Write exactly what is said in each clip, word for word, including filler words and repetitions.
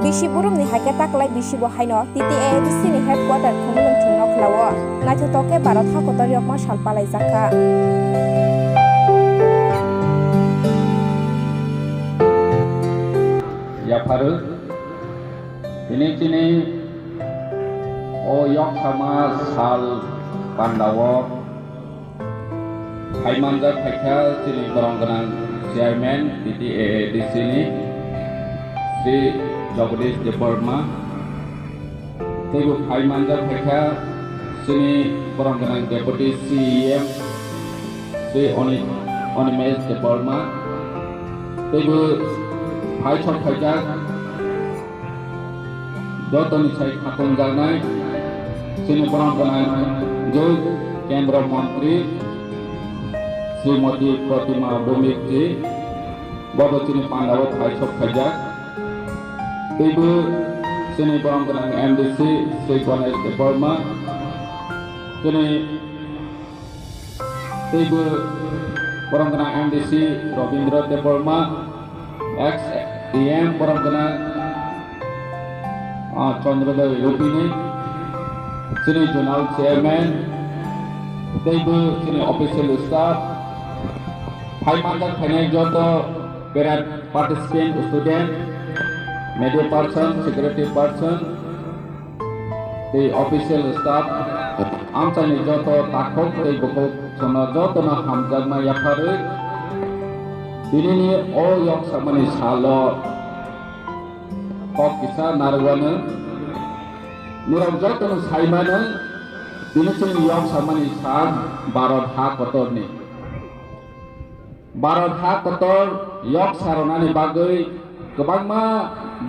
Bisi burumni hai khe taklai bisi bo haino T T A A D C ni headquarter Khumulwng thwngno khlao. Naithotok khe Bharat hakotor yokma sal palaijak kha. Yapharwi tini chini o yoksama sal pandao phai manjak phaikha chini borom gwnang chairman T T A A D C ni Sri Jagadish Debbarma, teibo phai manjak phaikha chini borom gwnang deputy C E M Sri Oni-, Onimesh Debbarma, teibo phai sok phaijak jotoni sai khatung jaknai chini borom gwnang joi Kendra Mantri Srimati Pratima Bhumik ji, bobo chini pandao phai sok khaijak. Teibo chini borom gwnang M D C Sri Ganesh Debbarma, chini teibo borom gwnang M D C Robindra Debbarma, ex E M borom gwnang, ah, Chandrodaya Rupini, chini zonal chairman, teibo chini official staff, phai manjak phainai joto parade participant, student, media person, security person, tei official staff, amchaini joto takhuk tei bukhuk chwngno jotono hamjakma yapharwi tinini o yoksakmani salo kok kisa narwknw nirok jotono saimanw tini chwngni yoksakmani sal Bharat ha kotorni. Bharat ha kotor yok saronani bagwi kwbangma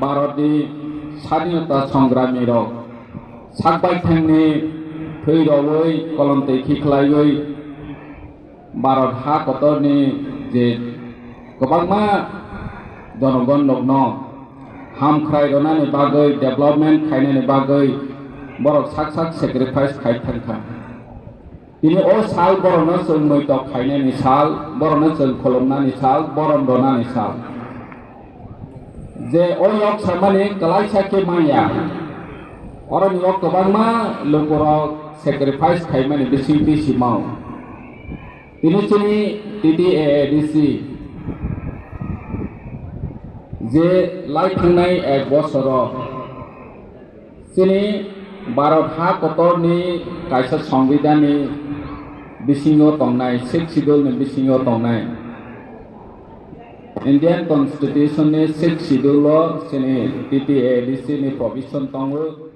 Bharatni swadhinota songgramirok sakbaithangni thwi rogwi kolomtwi khiklaiwi Bharat ha kotorni je kwbangma jonogonrokno hamkhrai rwnani bagwi, development khainani bagwi borok sak sak sacrifice khai thangkha. Tini o sal borokno chwng muitok khainani sal, borokno chwng khulumnani sal, borom rwnani sal. Je o yok samani kwlaisa khe manya, oroni o kwbangma lukurok sacrifice khaimani bising bisimao. Tini chini T T A A D C je lai thangnai ek bosoro chini Bharat ha kotorni kaisa songbidanni bisingo tongnai, Sixth Schedule ni bisingo tongnai. Indian Constitution ni Sixth Schedule o chini T T A A D C ni provision tongo.